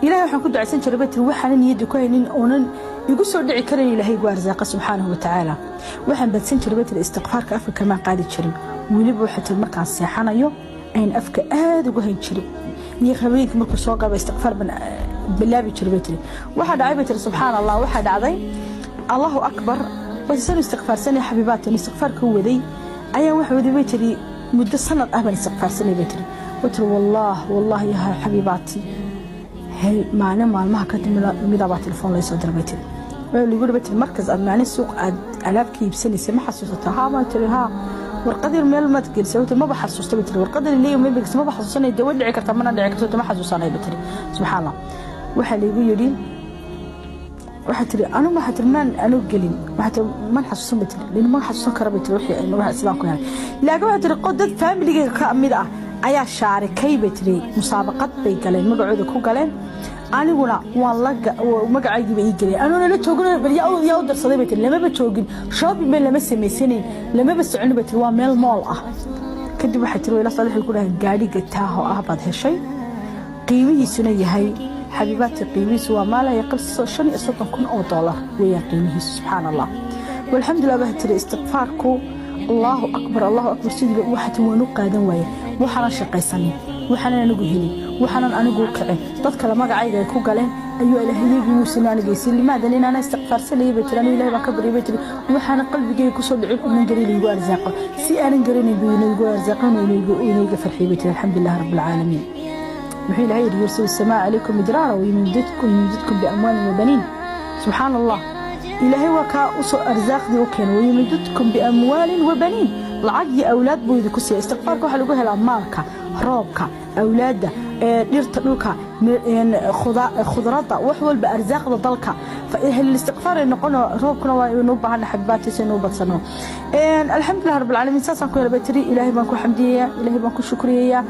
Ilaahay waxaan ku ducaysan jiray, bay tiri, waxaanan niyadda ku haynin oonan igu soo dhici karin Ilaahay igu arsaaqa subxaanahu watacaala. Waxaan badsan jiray, bay tiri, istiqfaarka, afka kamaan qaadi jirin. Weliba waxay tiri markaan seexanayo ayaan afka aada ugu hayn jiray, iyo habeenkii markuu soo gaba istiqfaar baan bilaabi jiray, bay tiri. Waxaa dhacay, bay tiri, subxaan Allah, waxaa dhacday, Allahu akbar, baysan istiqfaarsanay xabiibaatan, istiqfaarka waday ayaan waxa waday, bay tiri, muddo sanad ah baan istiqfaarsanay, bay tiri. Way tiri, wallaah wallaah yaha xabiibaati, maalin maalmaha ka midabaa telefoon lay soo diray, bay tiri. Waa lagu yiri, bay tiri, markaas aad maalin suuq aad alaab ka iibsanaysay ma xasuusataa? Haa, baan tiri, haa. Warqadii meel maad gelisay? Way tiri, maba xasuusta, bay tiri. Warqadii leeyahay meel gelisay maba xasuusanay. Dee way dhici kartaa, mana dhici karto, ma xasuusanay, bay tiri. Subxaan Allah, waxaa laygu yidhi, waxaa tiri anigu, waxaa tiri maan anigu gelin, waxaa tiri man xasuusan, bay tiri, lin ma xasuusan kara, bay tiri, wixii waxa islaam ku helay. Laakiin waxaa tiri dad familigayga ka mid ah ayaa shaarikay, bay tiri, musaabaqad bay galeen, magacooda ku galeen, aniguna waan la magacaygiiba ii geliyay anuguna la joogin. Bal yaa u darsaday, bay tiri, lamaba joogin, shopping bay lama samaysanayn, lamaba soconin, bay tiri, waa meel mool ah. Kadib waxay tiri wayla waxay ku dhahay gaadhiga taaho ah baad heshay, qiimihiisuna yahay, xabiibaadka, qiimihiisu waa maalaya qabsiso 35,000 oo doolar weeyaan qiimihiisu. Subxaan Allah walxamdulilah. Waxay tiri istiqfaarku, Allahu akbar, Allahu akbar, sidii waxaa tiri waan u qaadan waaye, waxaanan shaqaysanin, waxaanan anigu helin, waxaanan anigu kicin, dad kale magacayga ay ku galeen ayuu ilaahayagii wuusan anigaysin. Limaada inaana istiqfaarsanayay, bay tiri, anigu Ilahay baan ka baryay, bay tiri, waxaana qalbigayga kusoo dhicin unan garin igu arsaaqo, si aanan garanayn buu inaygu arsaaqan, inayga farxiyay, bay tiri. Alxamdulilah rabbil caalamiin. Muxuu Ilahay yidhi? Yursilu samaa calaykum midraara wayumdidkum biamwaalin wabaniin. Subxaan Allah, Ilaahay waa kaa usoo arsaaqdii u keenay, wayumdidkum biamwaalin wabaniin, lacag iyo awlaad buu idinku siiya. Istiqfaarka waxaa lagu helaa maalka, roobka, awlaadda, dhirta, dhulka, khudradda, wax walba, arsaaqda dalka. Istiqfaar ay noqono, roobkuna waa inuu baahana xabibaatiisa inuu badsano. Alxamdulilah rabbil caalamiin, saasaan ku helay, bay tiri. Ilaahay baan ku xamdiyayaa, Ilaahay baan ku shukriyayaa.